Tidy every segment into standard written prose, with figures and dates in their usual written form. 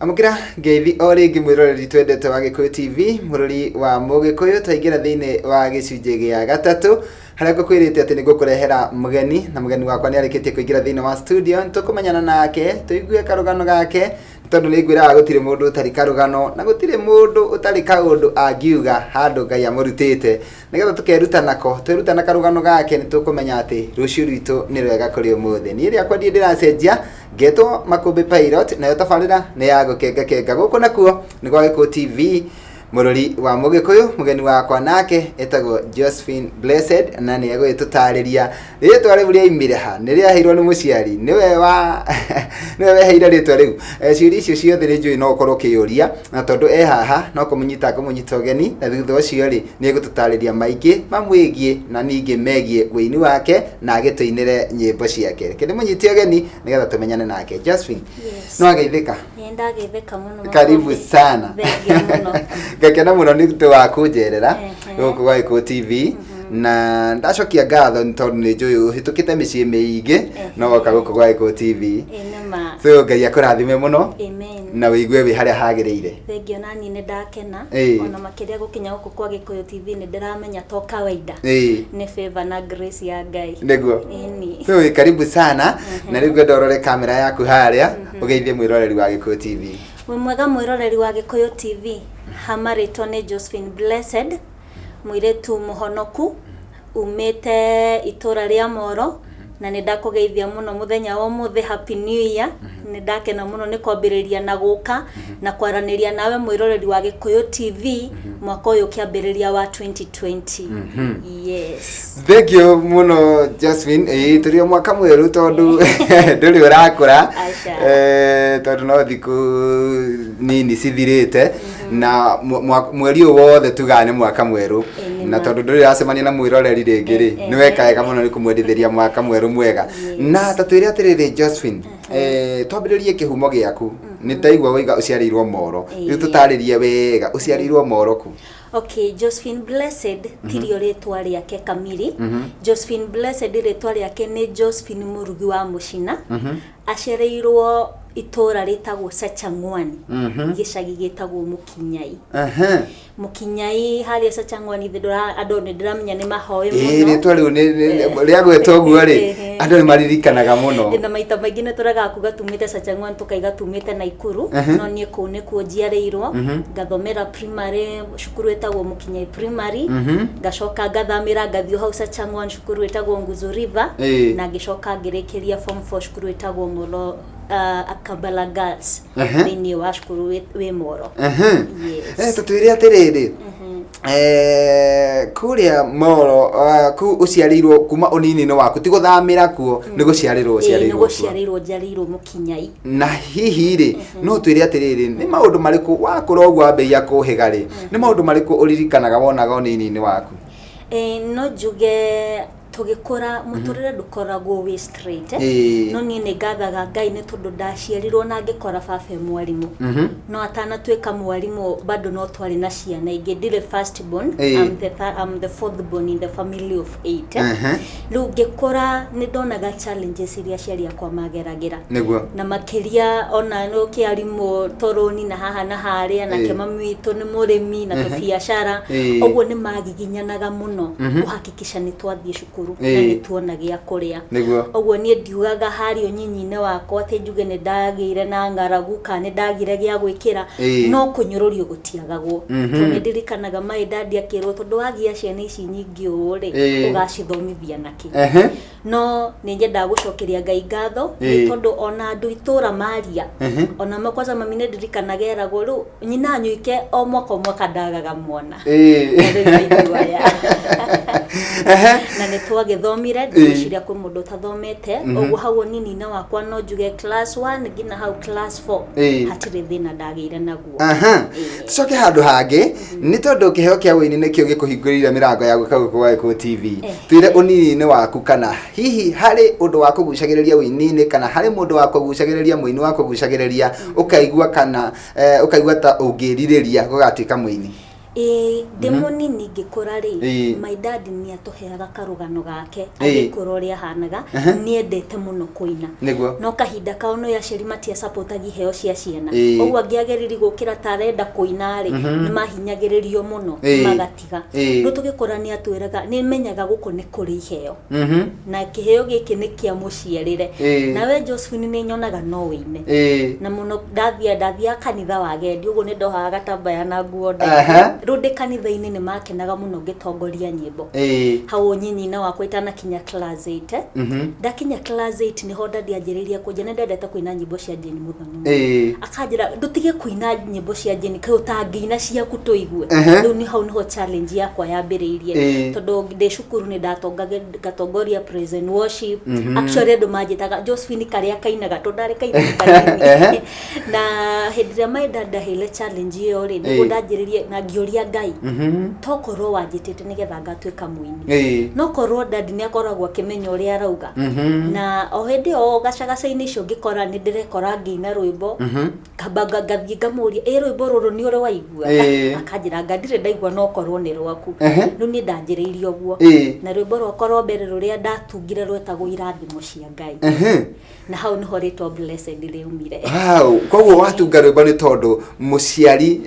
Amũkĩra ngeithi o rĩngĩ mwĩroreri twendete wa Gĩkũyũ TV, mũrori wa Mũgĩkũyũ, twaingĩra thĩinĩ wa gĩcunjĩ gĩa gatatũ harĩa ngũkwĩrĩte atĩ nĩ ngũkũrehera mũgeni, na mũgeni wakwa nĩ arĩkĩtie kũingĩra thĩinĩ wa studio. Nĩ tũkũmenyana nake, tũigue karũgano gake, tondũ nĩ ngwĩraga gũtirĩ mũndũ ũtarĩ karũgano na gũtirĩ mũndũ ũtarĩ kaũndũ angiuga handũ Ngai amũrutĩte, nĩgetha tũkeruta nako. Tweruta na karũgano gake nĩ tũkũmenya atĩ rũciũ rwitũ nĩ rwega kũrĩ ũmũthĩ. Niĩ rĩakwa ndirĩ ndĩracenjia, ngetwo Makũmbĩ Pilot, nayo tabarĩra nĩ ya gũkengakenga. Gũkũ nakuo nĩ gwa Gĩkũyũ TV, mũrori wa Mũgĩkũyũ. Mũgeni wakwa nake etagwo Josephine Blessed, na nĩ egũgĩtũtarĩria rĩtwa rĩu rĩaimire ha, nĩ rĩaheirwo nĩ mũciari, nĩwe wa nĩwe weheire rĩtwa rĩu. Ciũria icio ciothe nĩ njũĩ no ũkorwo ũkĩyũria, na tondũ e haha no kũmũnyita ngũmũnyita ũgeni, na thutha ũcio rĩ, nĩ egũtũtarĩria maingĩ mamwĩgiĩ na ningĩ megiĩ ũini wake na agĩtũinĩre nyĩmbo ciake. Reke ndĩmũnyite ũgeni nĩgetha tũmenyane nake. Josephine, Yes. no ageithĩka? Nĩ ndageithĩka mũno. Karibu Makũmbĩ. sana. Thengiũ mũno. Ngakena mũno nĩ ũndũ wa kũnjerera Ehe. gũkũ gwa Gĩkũyũ TV, na ndacokia ngatho nĩ tondũ nĩ njũĩ ũhĩtũkĩte mĩciĩ mĩingĩ no woka gũkũ gwa Gĩkũyũ TV. Ĩ nĩ ma. So Ngai akũrathime mũno Amen. na wĩigue wĩ harĩa hagĩrĩire. Thengiũ na niĩ nĩ ndakena. Ona makĩria gũkinya gũkũ kwa Gĩkũyũ TV nĩ ndĩramenya to kawaida. Nĩ favor na grace ya Ngai. Nĩguo. Ĩni. So wĩ karibu sana, na rĩu ngwenda ũrore kamera yaku harĩa ũgeithie mwĩroreri wa Gĩkũyũ TV. Wĩ mwega mwĩroreri wa Gĩkũyũ TV. Ha marĩtwa nĩ Josephine Blessed, mũirĩtu mũhonoku umĩte itũra rĩa Moro, na nĩ ndakũgeithia mũno mũthenya wa ũmũthĩ. Happy New Year. Nĩ ndakena mũno nĩ kwambĩrĩria na gũka na kwaranĩria nawe mwĩroreri wa Gĩkũyũ TV mwaka ũyũ ũkĩambĩrĩria wa 2020. Yes. Thank you mũno, Jasmine. Ĩĩ, tũrĩ o mwaka mwerũ tondũ ndũrĩ ũrakũra. Aca. Tondũ no thikũ nini cithirĩte na mweri ũyũ wothe tugaga nĩ mwaka mwerũ. Ĩ, nĩ Na ma. tondũ ndũrĩ ũracemania na mwĩroreri rĩngĩ rĩ, nĩ weka wega mũno nĩ kũmwendithĩria mwaka mwerũ mwega. Na ta twĩre atĩrĩrĩ, Josephine, twambĩrĩrie kĩhumo gĩaku. Nĩ ndaigua woiga ũciarĩirwo Moro. Rĩu tũtarĩrie wega, ũciarĩirwo Moro kũ? Okay, Josephine Blessed tirio rĩtwa rĩake kamiri. Josephine Blessed rĩtwa rĩake nĩ Josephine Mũrugi wa Mũcina. Acereirwo itũra rĩtagwo Sachang'wani, gĩcagi gĩtagwo Mũkinyai. Mũkinyai harĩa Sachang'wani thĩ andũ nĩ ndĩramenya nĩ mahoĩ Ĩĩ, mũno. rĩtwa rĩu rĩagwetwo ũguo rĩ, andũ nĩ maririkanaga mũno. Na maita maingĩ nĩ tũregaga kuga tumĩte Sachang'wani, tũkaiga tumĩte Naikuru, no niĩ kũu nĩkuo njiarĩirwo. Ngathomera primary cukuru ĩtagwo Mũkinyai Primary, ngacoka ngathamĩra ngathiĩ hau Sachang'wani cukuru ĩtagwo Nguzu River, na ngĩcoka ngĩrĩkĩria form 4 cukuru ĩtagwo Molo Akabala Girls, thĩinĩ wa cukuru wĩ Moro. Yes. Tũtwĩre atĩrĩrĩ, kũrĩa Moro, kũu ũciarĩirwo kuma ũnini-inĩ waku, ti gũthamĩra kuo, nĩ gũciarĩrwo Ĩĩ, nĩ ũciarĩirwo kuo? Gũciarĩirwo njiarĩirwo Mũkinyai. Na hihi rĩ, no twĩre atĩrĩrĩ, nĩ maũndũ marĩkũ wakũra ũguo wambĩrĩria kũhĩga rĩ, nĩ maũndũ marĩkũ ũririkanaga wonaga ũnini-inĩ waku? Ĩĩ, no njuge tũgĩkũra mũtũrĩre ndũkoragwo wĩ straight, eh. No niĩ nĩ ngathaga Ngai nĩ tondũ ndaciarirwo na ngĩkora baba e mwarimũ. No atanatuĩka mwarimũ bado no twarĩ na ciana ingĩ, ndirĩ first born. I'm the fourth born in the family of eight, eh. Rĩu ngĩkũra nĩ ndonaga challenges iria aciari akwa mageragĩra, na makĩria ona nĩ kĩarimũ toroni na haha na harĩa, nake mami witũ nĩ mũrĩmi na tũbiacara. Ũguo nĩ magiginyanaga mũno kũhakikisha nĩ twathiĩ cukuru na nĩ tuona gĩa kũrĩa. Ũguo niĩ ndiugaga harĩa ũnyinyi-inĩ wakwa atĩ njuge nĩ ndagĩire na ng'aragu kana nĩ ndagire gĩa gwĩkĩra, no kũnyũrũrio gũtiagagwo, tondũ nĩ ndirikanaga my dad akĩrwo, tondũ wagĩa ciana ici nyingĩ ũũ rĩ, ũgacithomithia nakĩ? No nĩ nyendaga gũcokeria Ngai ngatho nĩ tondũ ona andũ itũra maria ona ma kwanza mami nĩ ndirikanaga eragwo rĩu nyina anyuike o mwaka o mwaka ndagaga mwana. Na rĩu ndaigua ya. Na nĩ twagĩthomire, ndigwĩciria kwĩ mũndũ ũtathomete. Ũguo hau ũnini-inĩ wakwa no njuge class 1 nginya hau class 4 hatirĩ thĩna ndagĩire naguo. Tucoke handũ hangĩ, nĩ tondũ kĩheo kĩa ũini nĩkĩo gĩkũhingũrĩire mĩrango ya gũka gũkũ gwa Gĩkũyũ TV. Twĩre ũnini-inĩ waku kana hihi harĩ ũndũ wa kũgucagĩrĩria ũini-inĩ, kana harĩ mũndũ wa kũgucagĩrĩria, mũini wa kũgucagĩrĩria, ũkaigua kana ũkaigua ta ũngĩrirĩria gũgatuĩka mũini. Ĩĩ, ndĩ mũnini ngĩkũra rĩ, my dad nĩ atũheaga karũgano gake agĩkũra ũrĩa ahanaga, nĩ endete mũno kũina. No kahinda kao nĩ aciari matia supportaga iheo cia ciana. Ũguo angĩageririe gũkĩra ta arenda kũina rĩ, nĩ mahinyagĩrĩrio mũno magatiga. Rĩu tũgĩkũra nĩ atwĩraga, nĩ menyaga gũkũ nĩ kũrĩ iheo. Na kĩheo gĩkĩ nĩ kĩa mũciarĩre. Nawe Josephine nĩ nyonaga no wĩine. Na mũno ndathiaga kanitha wa agendi, ũguo nĩ ndohaga gatambaya na nguo ndaihu. Rĩu ndĩ kanitha-inĩ nĩ makenaga mũno ngĩtongoria nyĩmbo. Hau ũnyinyi-inĩ wakwa itanakinya class 8. Ndakinya class 8 nĩho daddy anjĩrĩirie kũnjĩra, nĩ ndendete kũina nyĩmbo cia Jane Muthoni mũno. Akanjĩra ndũtige kũina nyĩmbo cia Jane, kaĩ ũtangĩina ciaku tũigue. Rĩu nĩ hau nĩho challenge yakwa yambĩrĩirie. Tondũ ndĩ cukuru nĩ ndatongagia ngatongoria praise and worship. Actually andũ manjĩtaga Josephine karĩa kainaga tondũ ndarĩ kairĩtu kanini. Na hĩndĩ ĩrĩa my dad aheire challenge ĩyo rĩ, nĩguo ndanjĩrĩrie na ngĩũria Ngai, tokorwo wanjĩtĩte nĩgetha ngatuĩka mũini. No korwo daddy nĩ akoragwo akĩmenya ũrĩa arauga. Na o hĩndĩ ĩyo gacagaca-inĩ icio ngĩkora nĩ ndĩrekora ngĩina rwĩmbo, ngamba ngathiĩ ngamũria, ĩ rwĩmbo rũrũ nĩ ũrĩ waigua? Akanjĩra anga ndirĩ ndaigua no korwo nĩ rwaku. Rĩu niĩ ndanjĩrĩirie ũguo. Na rwĩmbo rwakwa rwa mbere rũrĩa ndatungire rwetagwo Irathimo cia Ngai. Na hau niho rĩtwa Blessed rĩumire. Wow, koguo watunga rwĩmbo nĩ tondũ mũciari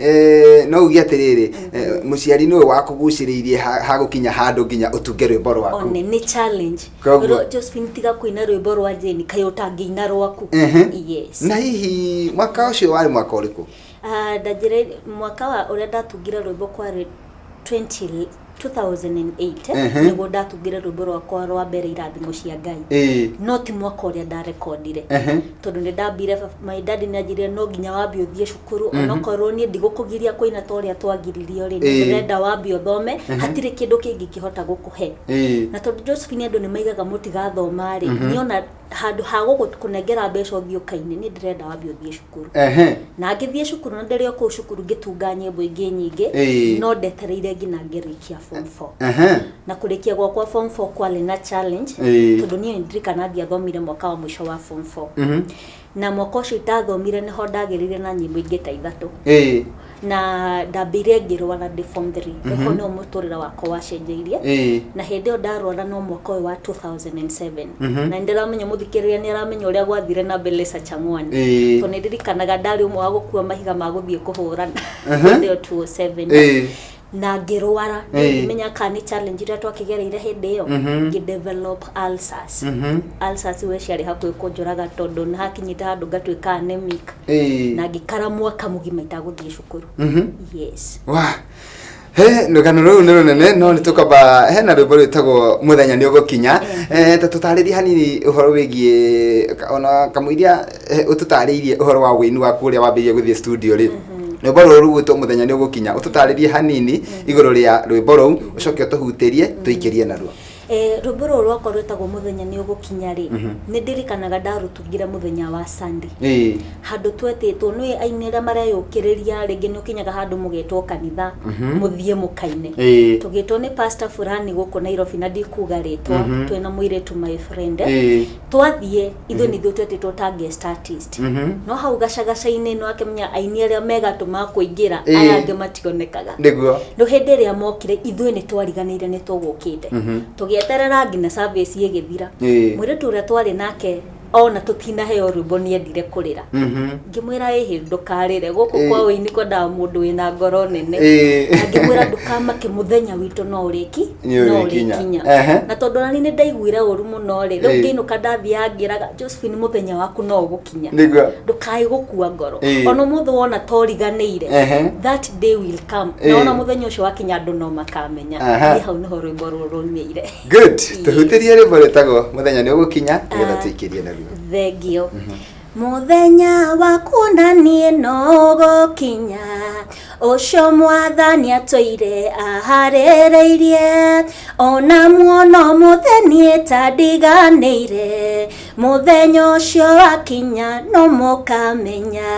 no uge atĩrĩrĩ, mũciari nĩwe wakũgucĩrĩirie hagũkinya handũ nginya ũtunge rwĩmbo rwaku. One nĩ challenge. Josephine tiga kũina rwĩmbo rwa Jane, kaĩ ũtangĩina rwaku? Yes. Na hihi mwaka ũcio warĩ mwaka ũrĩkũ? Ndanjĩrĩirie mwaka wa ũrĩa ndatungire rwĩmbo kwarĩ 20 2008 nĩguo ndatungire rwĩmbo rwakwa rwa mbere Irathimo cia Ngai. No ti mwaka ũrĩa ndarekondire. Tondũ nĩ ndambire, my daddy nĩ anjĩrire no nginya wambe ũthiĩ cukuru, onokorwo niĩ ndigũkũgiria kũina ta ũrĩa twagiririo rĩ, nĩ ndĩrenda wambe ũthome, hatirĩ kĩndũ kĩngĩ kĩhota gũkũhe. Na tondũ Josephine andũ nĩ maigaga mũtigathoma rĩ, niĩ ona handũ ha gũkũnengera mbeca ũthiĩ ũkaine, niĩ ndĩrenda wambe ũthiĩ cukuru. Na ngĩthiĩ cukuru, na ndĩrĩ o kũu cukuru ngĩtunga nyĩmbo ingĩ nyingĩ, no ndetereire nginya ngĩrĩkia form 4. Na kũrĩkia gwakwa form 4 kwarĩ na challenge, tondũ niĩ ndirikana ndiathomire mwaka wa mũico wa form 4. Na mwaka ũcio itathomire nĩho ndagĩrĩire na nyĩmbo ingĩ ta ithatũ. Na ndambĩire ngĩrwara ndĩ form 3. Nĩho nĩho mũtũrĩre wakwa wacenjeirie. Na hĩndĩ ĩyo ndarwara no mwaka ũyũ wa 2007. Na nĩndĩramenya mũthikĩrĩria nĩ aramenya ũrĩa gwathire na Belesa Chang'wani. Tondũ nĩ ndirikanaga ndarĩ ũmwe wa gũkua mahiga ma gũthiĩ kũhũrana. Hĩndĩ ĩyo 2007. Na ngĩrwara, ngĩmenya kana nĩ challenge iria twakĩgereire hĩndĩ ĩyo, ngĩ develop ulcers. Ulcers we ciarĩ hakuhĩ kũnjũraga tondũ nĩ hakinyĩte handũ ngatuĩka anemic. Na ngĩkara mwaka mũgima itagũthiĩ cukuru. Yes. Wa. He, rũgano rũu nĩ rũnene no nĩ tũkwamba hena rwĩmbo rwĩtagwo mũthenya nĩ ũgũkinya. Ta tũtarĩrie hanini ũhoro wĩgiĩ ona kamũiria ũtũtarĩirie ũhoro wa wĩini waku ũrĩa wambĩrĩirie gũthiĩ studio rĩ. Rwĩmbo rũrũ rũgwĩtwo mũthenya nĩ ũgũkinya, ũtũtarĩrie hanini igũrũ rĩa rwĩmbo rũu, ũcoke ũtũhutĩrie tũikĩrie naruo. Rwĩmbo rũrũ rwakwa rwĩtagwo mũthenya nĩ ũgũkinya rĩ, nĩ ndirikanaga ndarũtungire mũthenya wa Sunday. Handũ twetĩtwo nĩ aini arĩa mareyũkĩrĩria, rĩngĩ nĩ ũkinyaga handũ mũgetwo kanitha, mũthiĩ mũkaine. Tũgĩtwo nĩ pastor fulani gũkũ Nairobi na ndikuga rĩtwa, twĩna mũirĩtu my friend. Twathiĩ ithuĩ nĩ ithuĩ twetĩtwo ta guest artist. No hau gacagaca-inĩ nĩ wakĩmenya aini arĩa megatũ ma kũingĩra, aya angĩ mationekaga. Rĩu hĩndĩ ĩrĩa mokire ithuĩ nĩ twariganĩire nĩ tũgũkĩte. Tũgĩeterera nginya service ĩgĩthira. Mũirĩtu ũrĩa twarĩ nake ona tũtinaheo rwĩmbo nĩ endire kũrĩra. Ngĩmwĩra ĩhĩ ndũkarĩre, gũkũ kwa ũini kwendaga mũndũ wĩna ngoro nene. Na ngĩmwĩra ndũkamake mũthenya witũ no ũrĩki, no ũrĩkinya. Na tondũ nani nĩ ndaiguire ũru mũno rĩ, rĩu ngĩinũka ndathiaga ngĩraga Josephine mũthenya waku no ũgũkinya. Ndũkae gũkua ngoro. Ona ũmũthĩ wona ta ũriganĩire, that day will come. Na ona mũthenya ũcio wakinya andũ no makamenya. Niĩ hau nĩho rwĩmbo rũrũ rwaumĩire. Good. Tũhutĩrie rwĩmbo rwĩtagwo mũthenya nĩ ũgũkinya nĩgetha tũikĩrie naruo. Thengio. Mũthenya waku na niĩ no ũgũkinya, ũcio mwathani atũire aharĩrĩirie, ona muono mũthĩ niĩ ta ndiganĩire, mũthenya ũcio wakinya no mũkamenya.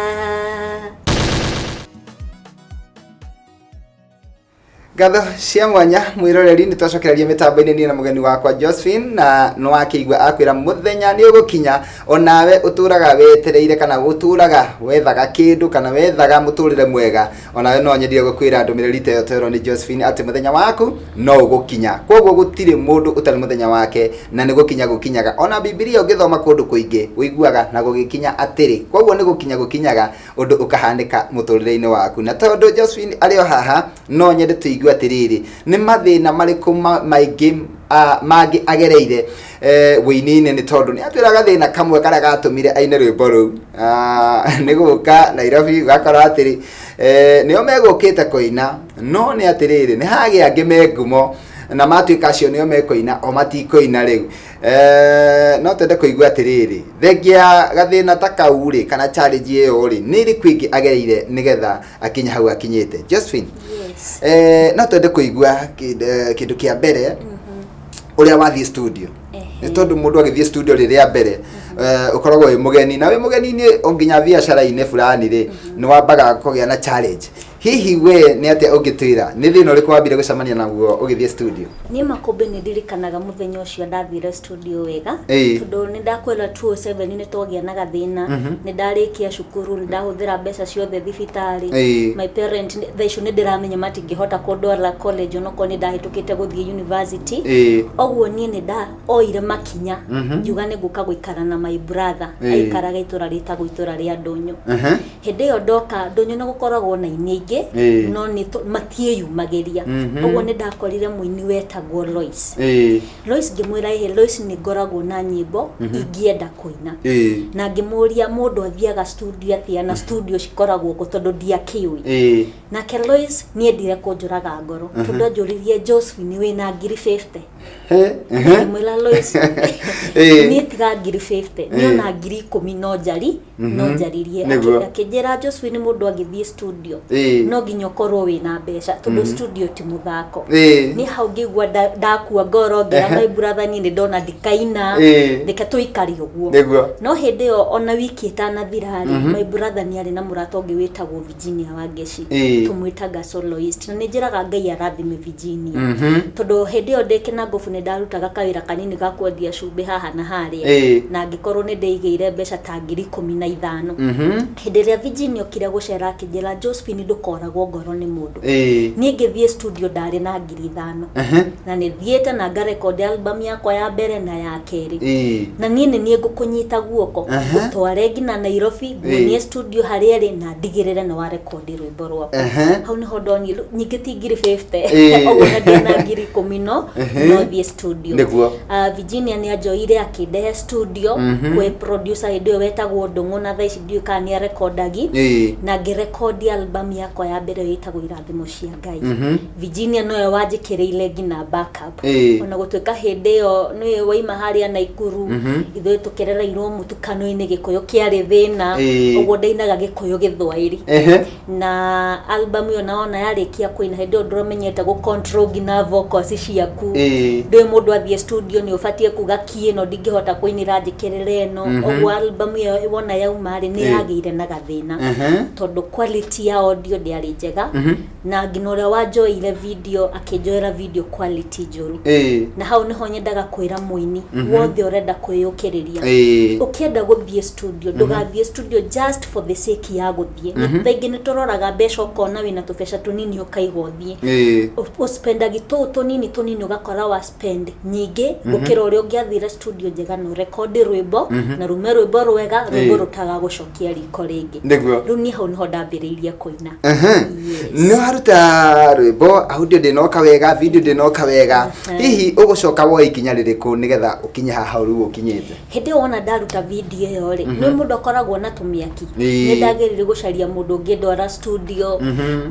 Ngatho cia mwanya mwiroreri, nĩ twacokereria mĩtambo-inĩ niĩ na mũgeni wakwa Josephine, na nĩ wakĩigua akwĩra mũthenya nĩ ũgũkinya onawe ũtũraga wetereire kana ũtũraga wethaga kĩndũ kana wethaga mũtũrĩre mwega. Onawe no nyendire gũkwĩra ndũmĩrĩri ta ĩyo twerwo nĩ Josephine atĩ mũthenya waku no ũgũkinya. Koguo gũtirĩ mũndũ ũtarĩ mũthenya wake, na nĩ gũkinya gũkinyaga. Ona Bibilia ũngĩthoma kũndũ kũingĩ ũiguaga na gũgĩkinya atĩrĩ. Koguo nĩ gũkinya gũkinyaga ũndũ ũkahanĩka mũtũrĩre-inĩ waku. Na tondũ Josephine arĩ o haha, no nyende tũigue atĩrĩrĩ, nĩ mathĩna marĩkũ maingĩ mangĩ agereire wĩini-inĩ, nĩ tondũ nĩ atwĩra gathĩna kamwe karĩa gatũmire aine rwĩmbo rũu. Nĩ gũka Nairobi ũgakora atĩrĩ, nĩo megũkĩte kũina, no nĩ atĩrĩrĩ, nĩ hagĩa angĩ me ngumo na matuĩka acio nĩo mekũina, o matikũina rĩu. No twende kũigua atĩrĩrĩ, thengia gathĩna ta kau rĩ, kana challenge ĩyo rĩ, nĩ ĩrĩkũ ĩngĩ agereire nĩgetha akinye hau akinyĩte? Josephine? Yes. No twende kũigua kĩndũ kĩa mbere, ũrĩa wathiĩ studio, nĩ tondũ mũndũ agĩthiĩ studio rĩrĩa mbere, ũkoragwo wĩ mũgeni, na wĩ mũgeni-inĩ o nginya biacara-inĩ fulani rĩ, nĩ wambaga kũgĩa na challenge. Hihi we nĩ atĩa ũngĩtwĩra, nĩ thĩna ũrĩkũ wambire gũcemania naguo ũgĩthiĩ studio? Niĩ Makũmbĩ nĩ ndirikanaga mũthenya ũcio ndathire studio wega, tondũ nĩ ndakwĩra 207 nĩ twagĩa na gathĩna, nĩ ndarĩkia cukuru, nĩ ndahũthĩra mbeca ciothe thibitarĩ. My parent thaa icio nĩ ndĩramenya matingĩhota kũndwara college onokorwo nĩ ndahĩtũkĩte gũthiĩ university. Ũguo niĩ nĩ ndaoire makinya, ngiuga nĩ ngũka gũikara na my brother. Aikaraga itũra rĩtagwo itũra rĩa Ndũnyũ. Hĩndĩ ĩyo ndoka Ndũnyũ nĩ gũkoragwo na aini aingĩ, no nĩ matiĩyumagĩria. Ũguo nĩ ndakorire mũini wetagwo Lois. Lois ngĩmwĩra, ĩhĩ Lois, nĩ ngoragwo na nyĩmbo ingĩenda kũina. Na ngĩmũria mũndũ athiaga studio atĩa, na studio cikoragwo kũ, tondũ ndiakĩũĩ. Nake Lois nĩ endire kũnjũraga ngoro, tondũ anjũririe, "Josephine, wĩna ngiri 50?" Ngĩmwĩra, "Lois, niĩ tiga ngiri 50, niĩ ona 10,000 no njari no njaririe." Akĩnjĩra, "Josephine, mũndũ agĩthiĩ studio no nginya ũkorwo wĩna mbeca, tondũ studio ti mũthako." Niĩ hau ngĩigua ndakua ngoro, ngĩra my brother, "Niĩ nĩ ndona ndikaina, reke tũikare ũguo." No hĩndĩ ĩyo ona wiki ĩtanathira rĩ, my brother nĩ arĩ na mũrata ũngĩ wĩtagwo Virginia Wangeci, tũmwĩtaga soloist, na nĩ njĩraga Ngai arathime Virginia, tondũ hĩndĩ ĩyo ndĩ Kĩnangobu nĩ ndarutaga kawĩra kanini ga kwendia cumbĩ haha na harĩa, na ngĩkorwo nĩ ndĩigĩire mbeca ta 15,000. Hĩndĩ ĩrĩa Virginia okire gũcera, akĩnjĩra, "Josephine, ndũkoragwo ngoro nĩ mũndũ." Niĩ ngĩthiĩ studio ndarĩ na 5,000, na nĩ thiĩte na ngarekondi album yakwa ya mbere na ya kerĩ, na niĩ nĩ niĩ ngũkũnyita guoko, ngũtware nginya Nairobi, nguonie studio harĩa ĩrĩ, na ndigĩrĩre nĩ warekondi rwĩmbo rwaku. Hau nĩho ndonire nyingĩ ti 50,000, ũguo na ndĩna 10,000 no thiĩ studio. Virginia nĩ anjoire akĩndehe studio kwĩ producer hĩndĩ ĩyo wetagwo Ndũng'ũ, na thaa ici ndiũĩ kana nĩ arekondagi, na ngĩrekondi album yakwa ya mbere ĩtagwo Irathimo cia Ngai. Virginia nowe wanjĩkĩrĩire nginya backup, ona gũtuĩka hĩndĩ ĩyo nĩ waima harĩa Naikuru, ithuĩ tũkĩrereirwo mũtukano-inĩ, Gĩkũyũ kĩarĩ thĩna, ũguo ndainaga Gĩkũyũ Gĩthwaĩri. Na album ĩyo naona yarĩkia kũina, hĩndĩ ĩyo ndũramenyete gũ control nginya vocals ciaku. Ndũĩ mũndũ athiĩ studio nĩ ũbatiĩ kuga key ĩno ndingĩhota kũinĩra, njĩkĩrĩre ĩno. Ũguo album ĩyo wona yauma rĩ, nĩ yagĩire na gathĩna, tondũ quality ya audio ndĩarĩ njega, na nginya ũrĩa wanjoeire video akĩnjoera video quality njũru. Na hau nĩho nyendaga kwĩra mũini wothe ũrenda kwĩyũkĩrĩria, ũkĩenda gũthiĩ studio, ndũgathiĩ studio just for the sake ya gũthiĩ. Thaa ingĩ nĩ tũroraga mbeca, ũkona wĩna tũbeca tũnini ũkaiga ũthiĩ. Ũspendagi tũu tũnini tũnini, ũgakora wa spend nyingĩ gũkĩra ũrĩa ũngĩathire studio njega na ũrekondi rwĩmbo na rume rwĩmbo rwega, rwĩmbo rũtagagũcokia riko rĩngĩ. Rĩu niĩ hau nĩho ndambĩrĩirie kũina. Yes. Nĩ waruta rwĩmbo, audio ndĩnoka wega, video ndĩnoka wega, hihi ũgũcoka woe ikinya rĩrĩkũ nĩgetha ũkinye haha rĩu ũkinyĩte? Hĩndĩ ĩyo wona ndaruta video ĩyo rĩ, nĩ mũndũ akoragwo na tũmĩaki. Nĩ ndagĩrĩire gũcaria mũndũ ũngĩndwara studio,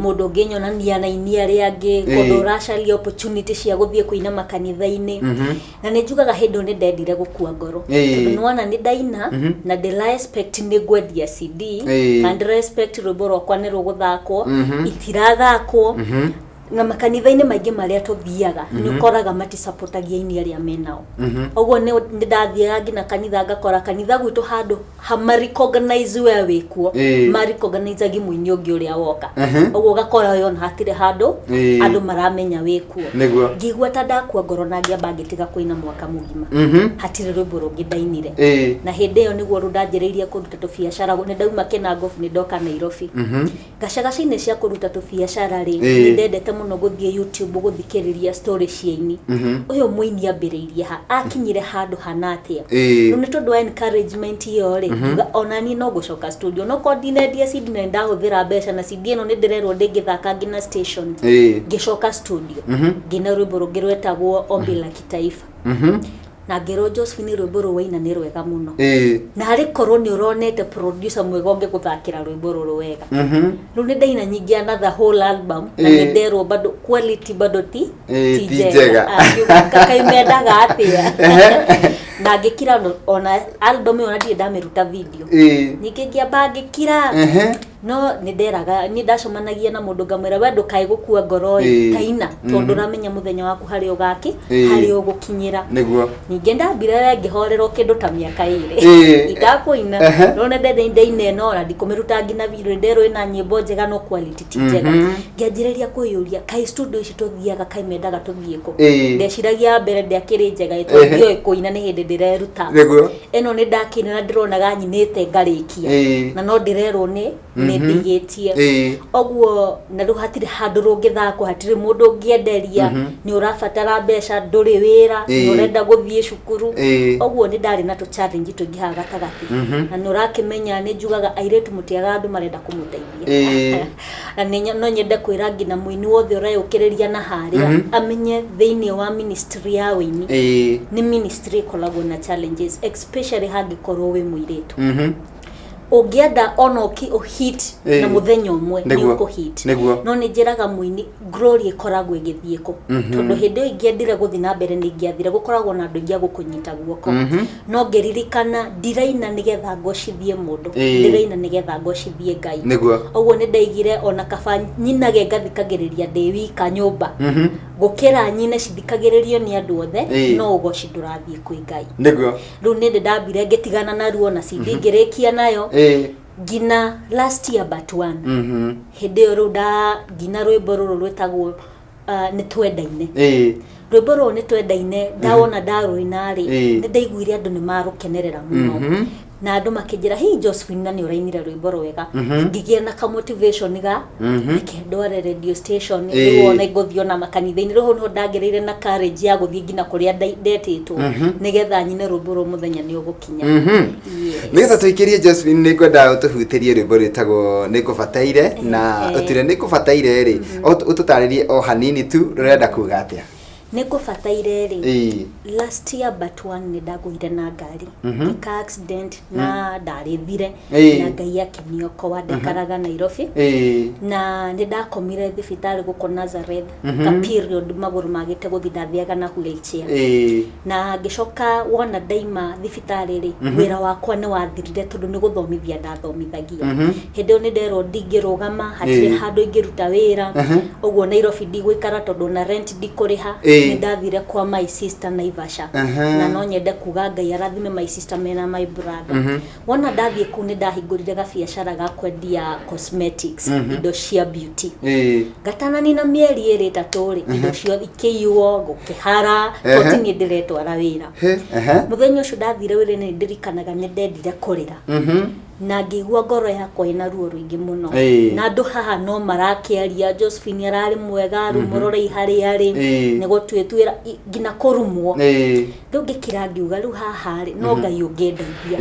mũndũ ũngĩnyonania na aini arĩa angĩ, kũndũ ũracaria opportunity cia gũthiĩ kũina makanitha-inĩ. Na nĩ njugaga hĩndĩ ĩyo nĩ ndendire gũkua ngoro, tondũ nĩ wona nĩ ndaina na ndĩra expect nĩ ngwendia CD, na ndĩra expect rwĩmbo rwakwa nĩ rũgũthakwo, itirathakwo. Na makanitha-inĩ maingĩ marĩa tũthiaga, nĩ ũkoraga matisapotagia aini arĩa menao. Ũguo nĩ ndathiaga nginya kanitha, ngakora kanitha gwitũ handũ Ma recognize we wĩkuo, ma recognize gi mũini ũngĩ ũrĩa woka. Ũguo ũgakora ũyũ ona hatirĩ handũ andũ maramenya wĩkuo. Ngĩigua ta ndakua ngoro na ngĩamba ngĩtiga kũina mwaka mũgima. Hatirĩ rwĩmbo rũngĩ ndainire. Na hĩndĩ ĩyo nĩguo rĩu ndanjĩrĩirie kũruta tũbiacara. Nĩ ndauma Kinangop, nĩ ndoka Nairobi. Gacagaca-inĩ cia kũruta tũbiacara rĩ, nĩ ndendete mũno gũthiĩ YouTube gũthikĩrĩria story cia aini. Ũyũ mũini ambĩrĩirie ha, akinyire handũ hana atĩa? Rĩu nĩ tondũ wa encouragement ĩyo rĩ, ngiuga ona niĩ no gũcoka studio. No korwo ndinendia CD na nĩndahũthĩra mbeca na CD ĩno nĩ ndĩrerwo ndĩngĩthaka nginya station. Ngĩcoka studio. Ngĩina rwĩmbo rũngĩ rwetagwo Ombi la Kitaifa. Na ngĩrwo, "Josephine, rwĩmbo rũu waina nĩ rwega mũno. Na harĩ korwo nĩ ũronete producer mwega ũngĩgũthakĩra rwĩmbo rũrũ wega." Rĩu nĩ ndaina nyingĩ another whole album na nĩ nderwo bado quality bado ti ti ti njega. Ah, ngiuga, kaĩ mendaga atĩa? Na ngĩkira ona album ĩyo na ndirĩ ndamĩruta video. Ningĩ ngĩamba ngĩkira. No nĩ nderaga, nĩ ndacemanagia na mũndũ ngamwĩra, "We ndũkae gũkua ngoro ĩ, taina tondũ ũramenya mũthenya waku harĩa ũgaki harĩa ũgũkinyĩra." Ningĩ ndambire we ngĩhorerwo kĩndũ ta mĩaka 2 itakũina. No nĩ ndaina ĩno na ndikũmĩruta nginya video. Nderwo ĩna nyĩmbo njega no quality ti njega. Ngĩanjĩrĩria kwĩyũria, kaĩ studio ici tũthiaga, kaĩ mendaga tũthiĩ kũ? Ndeciragia mbere ndĩakĩrĩ njega ĩ, tondũ ndiũĩ kũina, nĩ hĩndĩ ndĩreruta. Ĩno nĩ ndakĩina na ndĩronaga nyinĩte ngarĩkia na no ndĩrerwo nĩ ndigĩtie. Ũguo na rĩu hatirĩ handũ rũngĩthakwo, hatirĩ mũndũ ũngĩenderia, nĩ ũrabatara mbeca, ndũrĩ wĩra, nĩ ũrenda gũthiĩ cukuru. Ũguo nĩ ndarĩ na tũ challenge tũingĩ haha gatagatĩ. Na nĩ ũrakĩmenya, nĩ njugaga airĩtu mũtiagaga andũ marenda kũmũteithia. Na no nyende kwĩra nginya mũini wothe ũreyũkĩrĩria na harĩa amenye thĩinĩ wa ministry ya ũini nĩ ministry ĩkoragwo na challenges, especially hangĩkorwo wĩ mũirĩtu. Ũngĩenda ona ũhit na mũthenya ũmwe, nĩ ũkũhit. No nĩ njĩraga mũini glory ĩkoragwo ĩgĩthiĩ kũ, tondũ hĩndĩ ĩyo ingĩendire gũthiĩ na mbere nĩ ingĩathire, gũkoragwo na andũ aingĩ a gũkũnyita guoko. No ngĩririkana ndiraina nĩgetha ngocithie mũndũ, ndĩraina nĩgetha ngocithie Ngai. Ũguo nĩ ndaigire ona kaba nyinage ngathikagĩrĩria ndĩ wika nyũmba gũkĩra nyine cithikagĩrĩrio nĩ andũ othe, no ũgoci ndũrathiĩ kwĩ Ngai. Rĩu nĩ ndĩ ndambire ngĩtigana naruo na CD ngĩrĩkia nayo ngina last year but one. Hĩndĩ ĩyo rĩu nda ngina rwĩmbo rũrũ rwĩtagwo Nĩ Twendaine. Rwĩmbo rũrũ Nĩ Twendaine, ndawona ndarũina rĩ, nĩ ndaiguire andũ nĩ marũkenerera mũno na andũ makĩnjĩra, "Hihi Josephine, na nĩ ũrainire rwĩmbo rwega." Ngĩgĩa na ka motivation ga reke ndware radio station. Rĩu ona ngũthiĩ ona makanitha-inĩ, rĩu hau nĩho ndagĩrĩire na courage ya gũthiĩ nginya kũrĩa ndetĩtwo nĩgetha nyine rwĩmbo rũu mũthenya nĩ ũgũkinya. Yes. Nĩgetha tũikĩrie, Josephine, nĩ ngwenda ũtũhutĩrie rwĩmbo rwĩtagwo Nĩ Ngũbataire, na ũtwĩre Nĩ Ngũbataire rĩ, ũtũtarĩrie o hanini tu rũrenda kuga atĩa. Nĩ Ngũbataire rĩ, last year but one nĩ ndagũire na ngari, ngĩka accident na ndarĩthire na Ngai akĩniokoa. Ndaikaraga Nairobi na nĩ ndakomire thibitarĩ gũkũ Nazareth ka period, magũrũ magĩte gũthiĩ, ndathiaga na wheelchair. Na ngĩcoka wona ndaima thibitarĩ rĩ, wĩra wakwa nĩ wathirire tondũ nĩ gũthomithia ndathomithagia. Hĩndĩ ĩyo nĩ nderwo ndingĩrũgama, hatirĩ handũ ingĩruta wĩra. Ũguo Nairobi ndigũikara tondũ na rent ndikũrĩha. Nĩ ndathire kwa my sister Naivasha. Na no nyende kuga Ngai arathime my sister mena my brother. Wona ndathiĩ kũu nĩ ndahingũrire gabiacara ga kwendia cosmetics, indo cia beauty. Ngatananina mĩeri 2 3 rĩ, indo ciothe ikĩiywo, gũkĩhara, tondũ ti niĩ ndĩretwara wĩra. He, ehe. Mũthenya ũcio ndathire wĩra-inĩ, nĩ ndirikanaga nĩ ndendire kũrĩra na ngĩigua ngoro yakwa ĩna ruo rũingĩ mũno. Na andũ haha no marakĩaria, "Josephine ararĩ mwega, rĩu mũrorei harĩa arĩ." Nĩ gũtuĩtuĩra nginya kũrumwo. Rĩu ngĩkira ngiuga, rĩu haha rĩ, no Ngai ũngĩndeithia.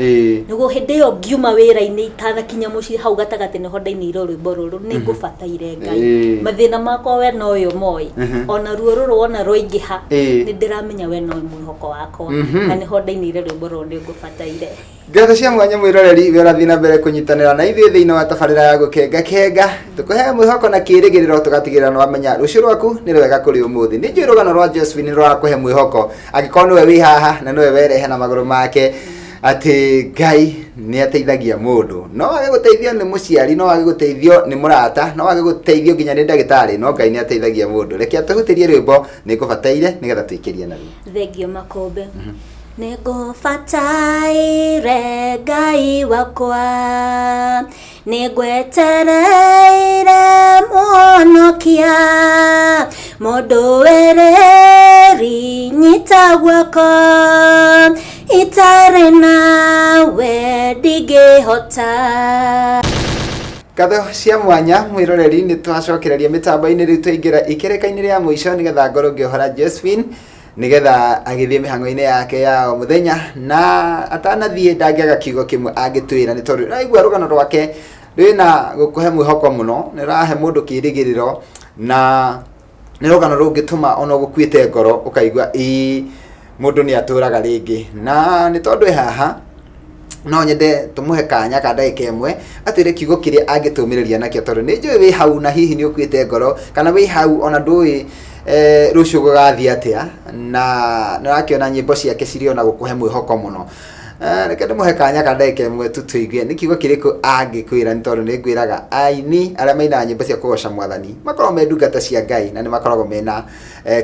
Nĩguo hĩndĩ ĩyo ngiuma wĩra-inĩ, itanakinya mũciĩ, hau gatagatĩ nĩho ndainĩire rwĩmbo rũrũ, Nĩ Ngũbataire Ngai. Mathĩna makwa we noyo moĩ, ona ruo rũrũ wona rwaingĩha, nĩ ndĩramenya we nowe mwĩhoko wakwa. Na nĩho ndainĩire rwĩmbo rũrũ, Nĩ Ngũbataire. Ngatho cia mwanya mwĩroreri we ũrathiĩ na mbere kũnyitanĩra na ithuĩ thĩinĩ wa tabarĩra ya Gũkenga Kenga. Tũkũheaga mwĩhoko na kĩrĩgĩrĩro, tũgatigĩrĩra nĩ wamenya rũciũ rwaku nĩ rwega kũrĩ ũmũthĩ. Nĩ njũĩ rũgano rwa Josephine rũrakũhe mwĩhoko, angĩkorwo nĩwe wĩ haha na nĩwe werehe na magũrũ make, atĩ Ngai nĩ ateithagia mũndũ. No wage gũteithio nĩ mũciari, no wage gũteithio nĩ mũrata, no wage gũteithio nginya nĩ ndagĩtarĩ, no Ngai nĩ ateithagia mũndũ. Reke atũhutĩrie rwĩmbo Nĩ Ngũbataire nĩgetha tũikĩrie naruo. Thengio Makũmbĩ. Nĩngũbataire Ngai wakwa, nĩngwetereire Mũhonokia, mũndũ wĩrĩri nyita guoko, itarĩ nawe ndingĩhota. Ngatho cia mwanya mwĩroreri, nĩ twacokereria mĩtambo-inĩ rĩu twaingĩra ikereka-inĩ rĩa mũico nĩgetha ngorwo ngĩohora Josephine nĩgetha agĩthiĩ mĩhang'o-inĩ yake ya o mũthenya, na atanathiĩ ndangĩaga kiugo kĩmwe angĩtwĩra, nĩ tondũ raigua rũgano rwake rwĩna gũkũhe mwĩhoko mũno, nĩ rũrahe mũndũ kĩrĩgĩrĩro, na nĩ rũgano rũngĩtũma ona ũgũkuĩte ngoro ũkaigua ĩĩ mũndũ nĩ atũraga rĩngĩ. Na nĩ tondũ ĩ haha, no nyende tũmũhe kanya ka ndagĩka ĩmwe atwĩre kiugo kĩrĩa angĩtũmĩrĩria nakĩo, tondũ nĩ njũĩ wĩ hau na hihi nĩ ũkuĩte ngoro, kana wĩ hau ona ndũĩ rũciũ gũgathiĩ atĩa, na nĩ ũrakĩona nyĩmbo ciake cirĩ ona gũkũhe mwĩhoko mũno. Reke ndĩmũhe kanya ka ndagĩka ĩmwe tu tũigue nĩ kiugo kĩrĩkũ angĩkwĩra, nĩ tondũ nĩ ngwĩraga aini arĩa mainaga nyĩmbo cia kũgoca mwathani makoragwo me ndungata cia Ngai na nĩ makoragwo mena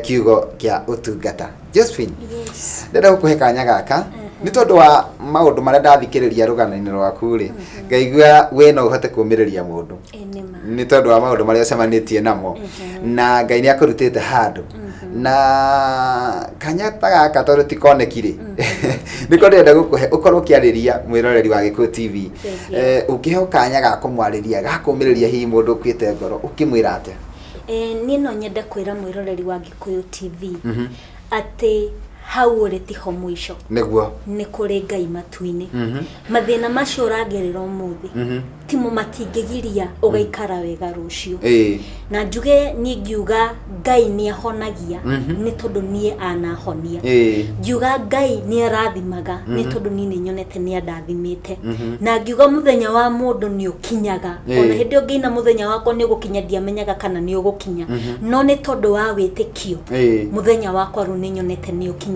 kiugo kĩa ũtungata. Josephine, Yes. ndĩrenda gũkũhe kanya gaka nĩ tondũ wa maũndũ marĩa ndathikĩrĩria rũgano-inĩ rwaku rĩ, ngaigua we no ũhote kũũmĩrĩria mũndũ. Ĩ nĩ ma. Nĩ tondũ wa maũndũ marĩa ũcemanĩtie namo na Ngai nĩ akũrutĩte handũ, na kanya ta gaka tondũ ti koneki rĩ, nĩko ndĩrenda gũkũhe ũkorwo ũkĩarĩria mwĩroreri wa Gĩkũyũ TV. Thank you. Ũngĩheo kanya ga kũmwarĩria, ga kũũmĩrĩria hihi mũndũ ũkuĩte ngoro, ũngĩmwĩra atĩa? Niĩ no nyende kwĩra mwĩroreri wa Gĩkũyũ TV atĩ hau ũrĩ tiho mũico. Nĩ kũrĩ Ngai matu-inĩ. Mathĩna macio ũragerera ũmũthĩ timo matingĩgiria ũgaikara wega rũciũ. Na njuge niĩ ngiuga Ngai nĩ ahonagia nĩ tondũ niĩ anahonia. Ngiuga Ngai nĩ arathimaga nĩ tondũ niĩ nĩ nyonete nĩ andathimĩte. Na ngiuga mũthenya wa mũndũ nĩ ũkinyaga. Ona hĩndĩ ĩyo ngĩina mũthenya wakwa nĩ ũgũkinya, ndiamenyaga kana nĩ ũgũkinya. No nĩ tondũ wa wĩtĩkio mũthenya wakwa rĩu nĩ nyonete nĩ ũkinyĩte,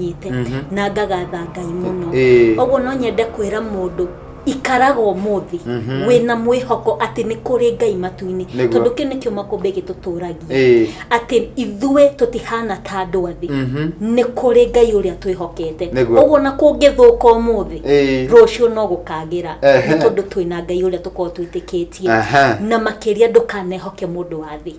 na ngagatha Ngai mũno. Ũguo no nyende kwĩra mũndũ ikaraga ũmũthĩ wĩna mwĩhoko atĩ nĩ kũrĩ Ngai matu-inĩ. Tondũ kĩu nĩkĩo makũmbĩ gĩtũtũragia, atĩ ithuĩ tũtihana ta andũ a thĩ, nĩ kũrĩ Ngai ũrĩa twĩhokete. Ũguo na kũngĩthũka ũmũthĩ, rũciũ no gũkagĩra, nĩ tondũ twĩna Ngai ũrĩa tũkoragwo twĩtĩkĩtie. Na makĩria ndũkanehoke mũndũ wa thĩ,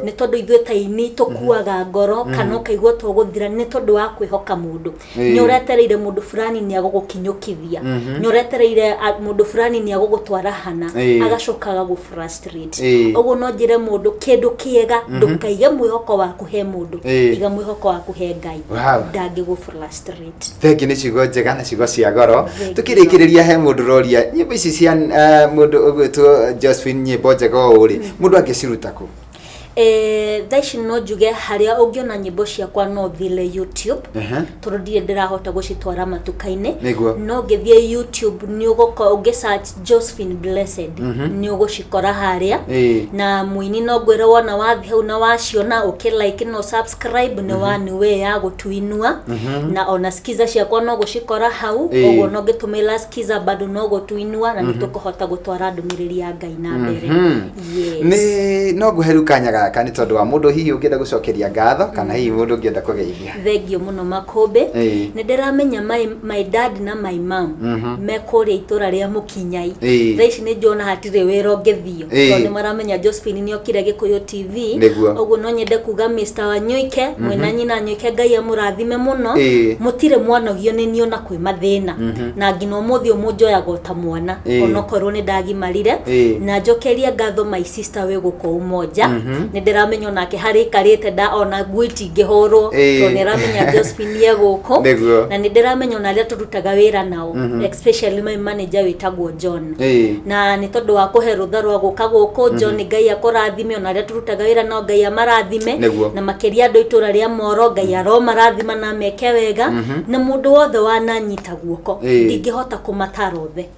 nĩ tondũ ithuĩ ta aini tũkuaga ngoro kana ũkaigua tũgũthira nĩ tondũ wa kwĩhoka mũndũ. Nĩ ũretereire mũndũ fulani nĩ agũgũkinyũkithia, nĩ ũretereire mũndũ fulani nĩ agũgũtwara hana, agacoka agagũ frustrate. Ũguo no njĩre mũndũ kĩndũ kĩega, ndũkaige mwĩhoko waku he mũndũ, iga mwĩhoko waku he Ngai. Ndangĩgũ frustrate. Thengi nĩ ciugo njega na ciugo cia goro. Tukĩrĩkĩrĩria, he mũndũ ũroria nyĩmbo ici cia mũndũ ũgwĩtwo Josephine, nyĩmbo njega ũũ rĩ, mũndũ angĩciruta kũ? Thaa ici no njuge harĩa ũngĩona nyĩmbo ciakwa no ũthire YouTube, tondũ ndirĩ ndĩrahota gũcitwara matuka-inĩ. No ũngĩthiĩ YouTube nĩ ũgũko ũngĩ search Josephine Blessed nĩ ũgũcikora harĩa. Na mũini no ngwĩre wona wathiĩ hau na waciona ũkĩ like na subscribe nĩ one way ya gũtuinua. Na ona skiza ciakwa no gũcikora hau. Ũguo no ngĩtũmĩra skiza bado no gũtuinua na nĩ tũkũhota gũtwara ndũmĩrĩri ya Ngai na mbere. Yes. Nĩ no ngũhe rĩu kanya gaka nĩ tondũ wa mũndũ hihi ũngĩenda gũcokeria ngatho kana hihi mũndũ ũngĩenda kũgeithia. Thengio mũno Makũmbĩ. Nĩ ndĩramenya my dad na my mom me kũrĩa itũra rĩa Mũkinyai. Thaa ici nĩ njona hatirĩ wĩra ũngĩthio, tondũ nĩ maramenya Josephine nĩ okire Gĩkũyũ TV. Ũguo no nyende kuga Mr. Wanyoike mwĩna nyina Nyoike, Ngai amũrathime mũno. Mũtirĩ mwanogio nĩ niĩ ona kwĩ mathĩna, na nginya ũmũthĩ ũyũ mũnjoyaga o ta mwana, onokorwo nĩ ndagimarire. Na njokerie ngatho my sister wĩ gũkũ Umoja, nĩ ndĩramenya onake harĩa aikarĩte nda ona nguo itingĩhũrwo, tondũ nĩ aramenya Josephine e gũkũ. Na nĩ ndĩramenya ona arĩa tũrutaga wĩra nao, especially my manager wĩtagwo John, na nĩ tondũ wa kũhe rũtha rwa gũka gũkũ. John, Ngai akũrathime, ona arĩa tũrutaga wĩra nao Ngai amarathime. Na makĩria andũ a itũra rĩa Moro, Ngai aromarathima na ameke wega, na mũndũ wothe wananyita guoko, ndingĩhota kũmatara othe,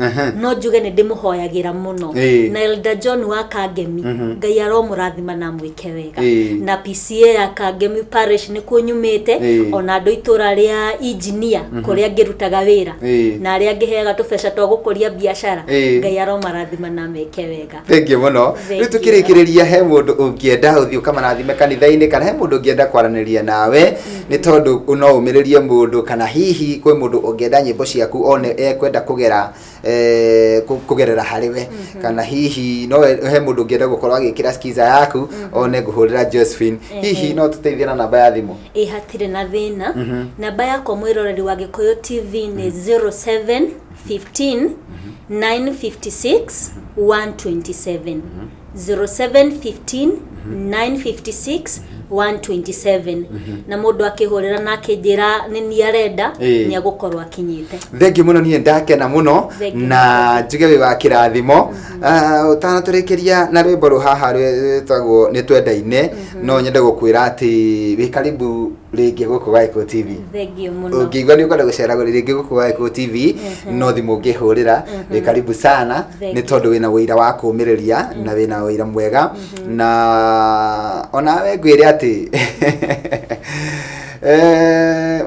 no njuge nĩ ndĩmũhoyagĩra mũno. Na Elder John wa Kangemi, Ngai aromũrathima na amũteithie. amwĩke wega. Ĩĩ. Na PCA ya Kangemi Parish nĩkuo nyumĩte. Ona andũ itũra rĩa engineer kũrĩa ngĩrutaga wĩra na arĩa ngĩheaga tũbeca twa gũkũria biacara. Ngai aromarathima na meke wega. Thengiũ mũno. Thengiũ. Rĩu tũkĩrĩkĩrĩria, he mũndũ ũngĩenda ũthiĩ ũkamarathime kanitha-inĩ, kana he mũndũ ũngĩenda kwaranĩria nawe, nĩ tondũ no ũmĩrĩrie mũndũ, kana hihi kwĩ mũndũ ũngĩenda nyĩmbo ciaku one ekwenda kũgera kũgerera harĩ we, kana hihi no he mũndũ ũngĩenda gũkorwo agĩkĩra skiza yaku one ngũhũrĩra Josephine, hihi no tũteithie na namba ya thimũ? Ĩ, hatirĩ na thĩna. Namba yakwa, mwĩroreri wa Gĩkũyũ TV, nĩ 07 15 956 127, 07 15 956 127, na mũndũ akĩhũrĩra na akĩnjĩra nĩ niĩ arenda, nĩ agũkorwo akinyĩte. Thengiũ mũno, niĩ ndakena mũno. Thengiũ. Na njuge wĩ wa kĩrathimo. Ah, ũtanatũrĩkĩria na rwĩmbo rũhaha rwĩtagwo Nĩ Twendaine, no nyende gũkwĩra atĩ wĩ karibu rĩngĩ gũkũ gwa Gĩkũyũ TV. Thengiũ mũno. Ũngĩigua nĩ ũkwenda gũcera rĩngĩ gũkũ gwa Gĩkũyũ TV, no thimũ ũngĩhũrĩra, wĩ karibu sana. Thank nĩ tondũ wĩna wĩira wa kũũmĩrĩria na wĩna wĩira mwega, na onawe ngwĩre atĩ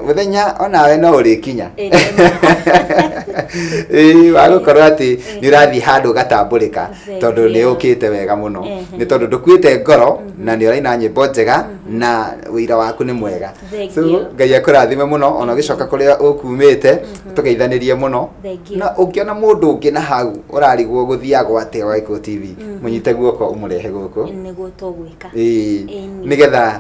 mũthenya onawe no ũrĩkinya. Ĩ, nĩ Ĩĩ, wa gũkorwo atĩ nĩ ũrathiĩ handũ ũgatambũrĩka. Thank Tondũ nĩ you. ũkĩte wega mũno, nĩ tondũ ndũkuĩte ngoro na nĩ ũraina nyĩmbo njega na wĩira waku nĩ mwega. Thank So you. Ngai akũrathime mũno, ona ũgĩcoka kũrĩa ũkumĩte tũgeithanĩrie mũno. Thank you. Na ũngĩona mũndũ ũngĩ na hau ũrarigwo gũthiagwo atĩa wa Gĩkũyũ TV, mũnyite guoko ũmũrehe gũkũ. Nĩguo tũgwĩka. Ĩĩ. Ĩni. Nĩgetha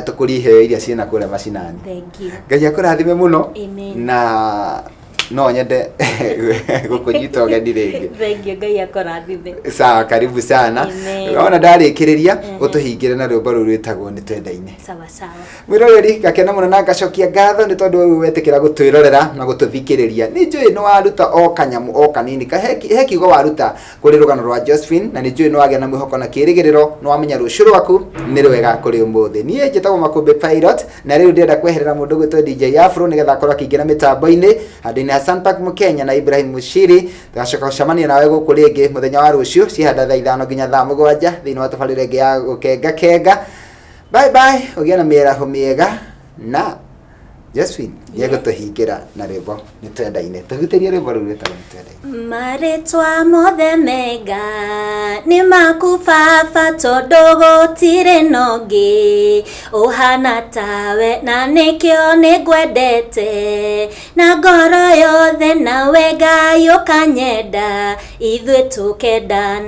tũkũrie iheo iria ciĩna kũrĩa macinani. Thank you. Ngai akũrathime mũno. Amen. Na no nyende gũkũnyita ũgeni rĩngĩ. Thank you, Ngai akũrathime. Sawa, karibu sana. Amen. Ona ndarĩkĩrĩria, ũtũhingĩre na rwĩmbo rũu rwĩtagwo Nĩ Twendaine. Sawa sawa. Mwĩroreri, ngakena mũno na ngacokia ngatho nĩ tondũ wewe wetĩkĩra gũtwĩrorera na gũtũthikĩrĩria. Nĩ njũĩ nĩ waruta o kanyamũ o kanini he kiugo waruta kũrĩ rũgano rwa Josephine, na nĩ njũĩ nĩ wagĩa na mwĩhoko na kĩĩrĩgĩrĩro, nĩ wamenya rũciũ rwaku nĩ rwega kũrĩ ũmũthĩ. Niĩ njĩtagwo Makũmbĩ Pilot, na rĩu ndĩrenda kweherera mũndũ gwĩtwo DJ Afro nĩgetha akorwo akĩingĩra mĩtambo-inĩ handũ-inĩ Hassan Park Mũkenya na Ibrahim Mushiri. Tũgacoka gũcemania nawe gũkũ rĩngĩ mũthenya wa rũciũ cihanda thaa 5 nginya thaa 7 thĩinĩ wa tabarĩra ĩngĩ ya Gũkenga Kenga. Bye bye, ũgĩe na mĩaraho mĩega, na Josephine nĩegũtũhingĩra na rwĩmbo Nĩ Twendaine. Tũhutĩrie rwĩmbo rũu rwĩtagwo Nĩ Twendaine. Marĩtwa mothe mega nĩ maku baba, tondũ gũtirĩ na ũngĩ ũhana tawe, na nĩkĩo nĩngwendete na ngoro yothe, nawe Ngai ũkanyenda, ithuĩ tũkendana.